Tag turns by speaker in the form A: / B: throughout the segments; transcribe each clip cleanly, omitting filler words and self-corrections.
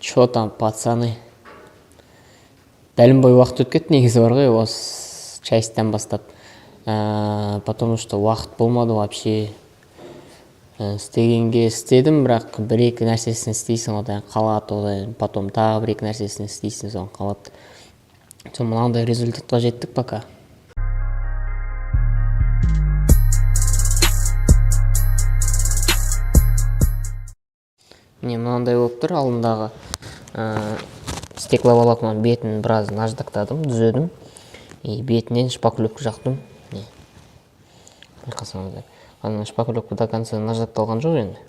A: Чё там, пацаны? Бәлем бойы уақыт өтіп кетті негізі бар ғой осы частьтан бастап. Потому что уақыт болмады вообще. Істегенге істедім, бірақ бір екі нәрсесін істейсің, одан қалады, одан потом тағы бір екі нәрсесін істейсің, содан қалады. Сол мынандай результатқа жеттік пока. Міне, мынандай болып тұр. Алдындағы стекловолокноның бетін біраз наждактадым, түзедім и бетінен шпаклевка жақтым. Міне, байқасаңыздар, ана шпаклевка до конца наждакталған жоқ енді,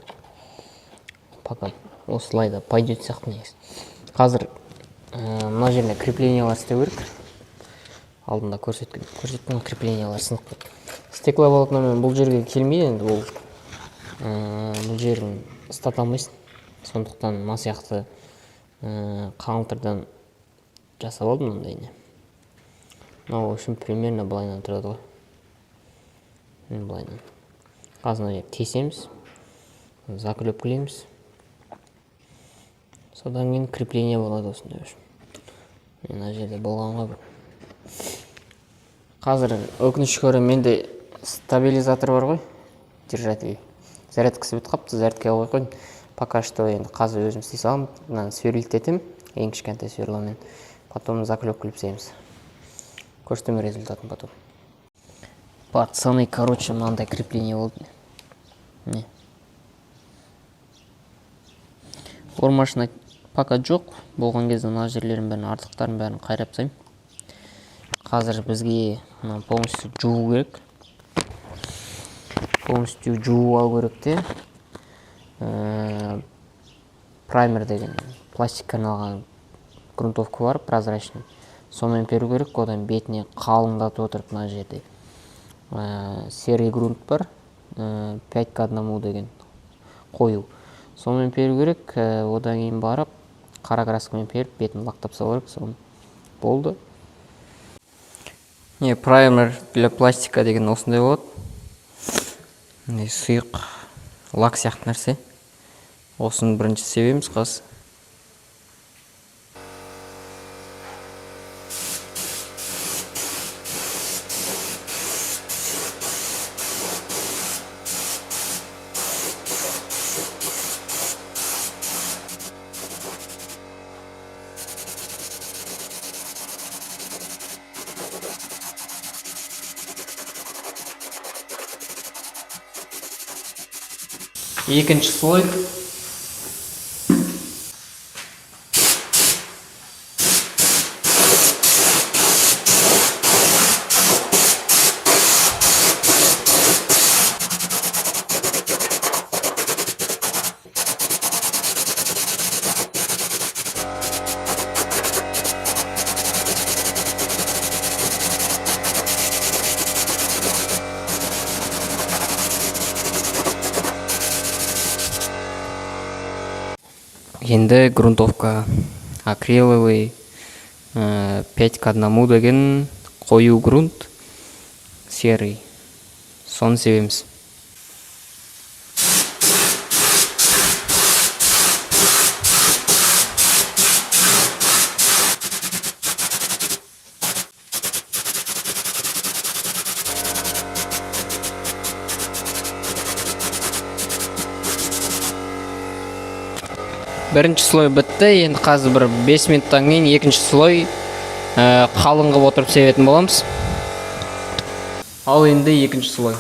A: пока осылай да пойдет сияқты негізі. Қазір мына жеріне креплениялар істеу керек. Алдында көрсеттім ғой, креплениялар сынып кетті. Стекловолокномен бұл жерге келмейді енді, бұл бұл жерін ұстата алмайсың, сондықтан мына сияқты қаңылтырдан жасап алдым мынандайны. Мынау, в общем, примерно былайынан тұрады ғой. Міне, былайынан. Қазір мына жерді тесеміз, заклепкілейміз, содан кейін крепление болады осындай. В общем, мына жерде болған ғой бір. Қазір, өкінішке орай, менде стабилизатор бар ғой, держатель, зарядкасы бітіп қалыпты, зарядкаға қойып қойдым пока что. Енді қазір өзім істей саламын, мынаны сверлить етемін ең кішкентай сверломен, потом заклепкілеп тастаймыз. Көрсетемін результатын потом. Пацаны, короче, мынандай крепление болды. Міне, бормашина пока жоқ болған кезде мына жерлерін бәрін, артықтарын бәрін қайрап тастаймын. Қазір бізге мына полностью жуу керек, полностью жуып алу керек те, праймер деген пластикке арналған грунтовка бар, прозрачный, сонымен беру керек. Одан бетіне қалыңдатып отырып мына жерде серый грунт бар, 5 к 1 деген қою, сонымен беру керек. Одан кейін барып қара краскамен беріп, бетін лактап тастау керек, соны болды. Не, праймер для пластика деген осындай болады, мындай сұйық лак сияқты нәрсе. Осыны бірінші себеміз қазір. Екінші слой. Енді грунтовка акриловый, 5 к 1 деген қою грунт, серый, соны себеміз. Бірінші слой бітті. Енді қазір бір 5 минуттан кейін екінші слой, қалың қылып отырып себетін боламыз. Ал енді екінші слой.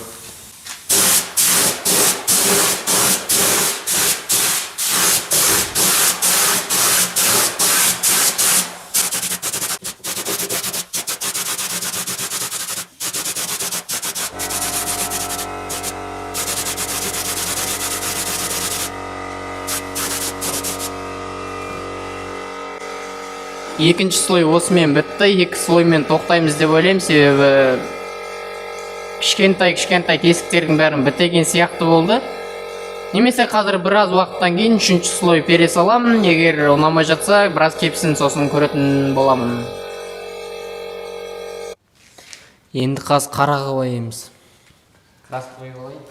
A: Екінші слой осымен бітті. Екі слоймен тоқтаймыз деп ойлаймын, себебі кішкентай кішкентай тесіктердің бәрін бітеген сияқты болды. Немесе қазір біраз уақыттан кейін үшінші слой бере саламын, егер ұнамай жатса, біраз кепсін, сосын көретін боламын. Енді қазір қараға бояймыз. Краска қойып алайын.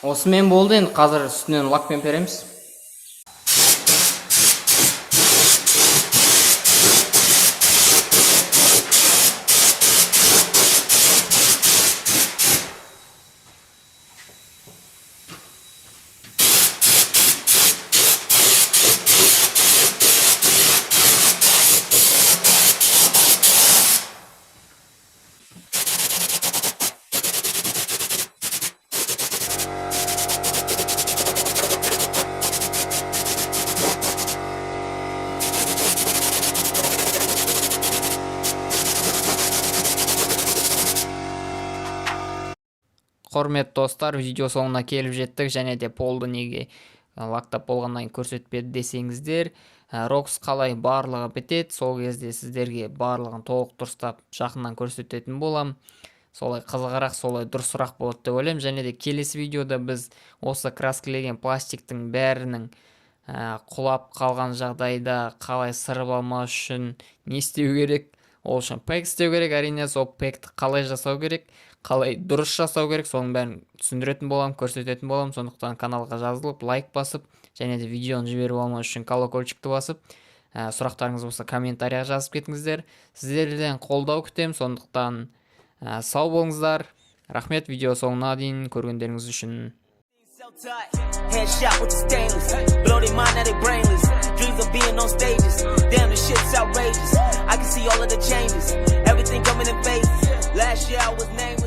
A: Осымен болды. Енді қазір үстінен лакпен переміз. Құрметті достар, видео соңына келіп жеттік. Және де полды неге лактап болғаннан кейін көрсетпеді десеңіздер, Рокс қалай барлығы бітеді, сол кезде сіздерге барлығын толық дұрыстап жақыннан көрсететін болам. Солай қызығырақ, солай дұрысырақ болады деп ойлаймын. Және де келесі видеода біз осы краскілеген пластиктің бәрінің құлап қалған жағдайда қалай сырып алмас үшін не істеу керек, ол үшін пэк істеу керек әрине. Сол пэкті қалай жасау керек, қалай дұрыс жасау керек, соның бәрін түсіндіретін боламын, көрсететін боламын. Сондықтан каналға жазылып, лайк басып және де видеоны жіберіп алмас үшін колокольчикті басып, сұрақтарыңыз болса, комментарияға жазып кетіңіздер. Сіздерден қолдау күтемін. Сондықтан сау болыңыздар, рахмет видео соңына дейін көргендеріңіз үшін.
B: Self-taught, headshot with the stainless. Blow their mind, now they brainless. Dreams of being on stages. Damn, the shit's outrageous. I can see all of the changes. Everything coming in phases. Last year I was nameless.